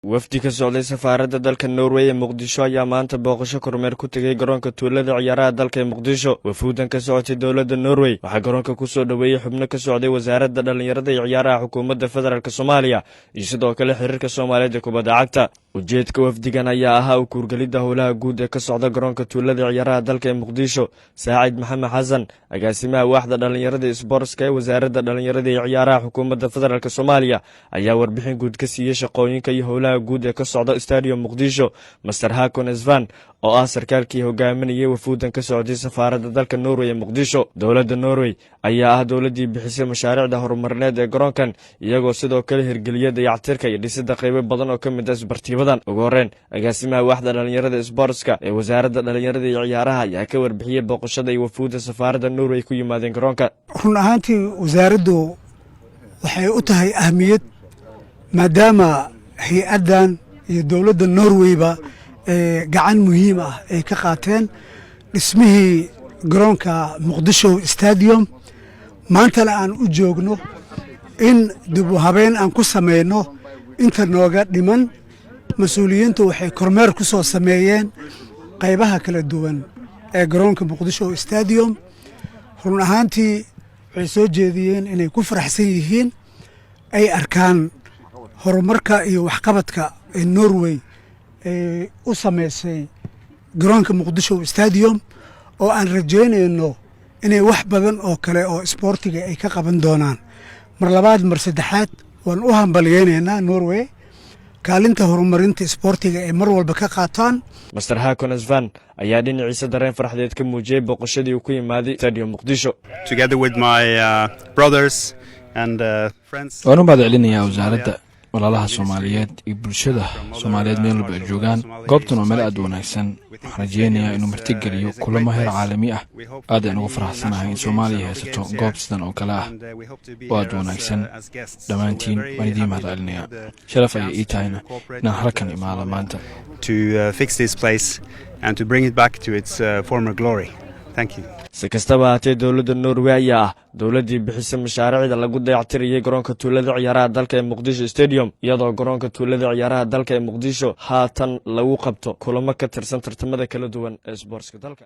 Wafdi ka socday safaaradda dalka Norway ee Muqdisho ayaa maanta booqasho kormeer ku tegay garoonka tuulada ciyaaraha dalka ee Muqdisho. Wafuudan ka socotay dowladda Norway waxaa garoonka kusoo dhoweeyey xubno ka socday Wasaaradda Dhallinyarada iyo Ciyaaraha Xukuumadda Federaalka Soomaaliya iyo sidoo kale xiriirka Soomaaliyeed ee kubadda cagta. Ujeedka wafdigan ayaa ahaa u kuurgelidda howlaha guud ee ka socda garoonka tuulada ciyaaraha dalka ee Muqdisho. Saacid Maxamed Xasan, agaasimaha waaxda dhallinyarada isboortska ee Wasaaradda Dhallinyarada iyo Ciyaaraha Xukuumadda Federaalka Soomaaliya, ayaa warbixin guud ka siiyey shaqooyinka iyo howlaha guud ee ka socda Stadium Muqdisho Mister Hakon Svan, oo ah sarkaalkii hogaaminayay wafuudan ka socday safaaradda dalka Norway ee Muqdisho. Dowladda Norway ayaa ah dowladdii bixisay mashaariicda horumarineed ee garoonkan, iyagoo sidoo kale hirgeliyay dayactirka iyo dhisidda qaybo badan oo ka mid ah isbartiibadan. Ugu horreyn, agaasimaha waaxda dhallinyarada isboortska ee Wasaaradda Dhallinyarada iyo Ciyaaraha ayaa ka warbixiyey booqashada iyo wafuudda safaaradda Norway ku yimaadeen garoonka. Run ahaantii, wasaaraddu waxay u tahay ahmiyad, maadaama hay'addan iyo dowladda Norweyba gacan muhiim ah ay ka qaateen dhismihii garoonka Muqdisho Stadium. Maantana aan u joogno in dib u habeen aan ku samayno inta nooga dhiman. Mas-uuliyiintu waxay kormeer ku soo sameeyeen qaybaha kala duwan ee garoonka Muqdisho Stadium. Run ahaantii, waxay soo jeediyeen inay ku faraxsan yihiin ay arkaan horumarka iyo waxqabadka ee Norway ay u samaysay garoonka Muqdisho Stadium, oo aan rajaynayno inay wax badan oo kale oo isboortiga ay ka qaban doonaan. Mar labaad, mar saddexaad, waan u hambalyaynaynaa Norway kaalinta horumarinta isboortiga ay mar walba ka qaataan. Mister Hakon Svan ayaa dhinaciisa dareen farxadeed ka muujiyey booqashadii uu ku yimaaday Stadium Muqdisho. Waan u mahad celinayaa wasaaradda, walaalaha Soomaaliyeed iyo bulshada Soomaaliyeed meel walba ay joogaan. Goobtan waa meel aad u wanaagsan. Waxaan rajeynayaa inuu martigeliyo kulamo heer caalami ah. Aad ayaan ugu faraxsanahay in Soomaaliya haysato goob sidan oo kale ah oo aad u wanaagsan. Dhammaantiin waan idiin mahad celinayaa. Sharaf ayay ii tahayna inaan halkan imaado maanta. And to bring it back to its former glory. Thank you. Si kastaba haatee, dowladda Norway ayaa ah dowladdii bixisay mashaariicda lagu dayactirayay garoonka tuulada ciyaaraha dalka ee Muqdisho Stadium, iyadoo garoonka tuulada ciyaaraha dalka ee Muqdisho haatan lagu qabto kulamo ka tirsan tartamada kala duwan ee sboortska dalka.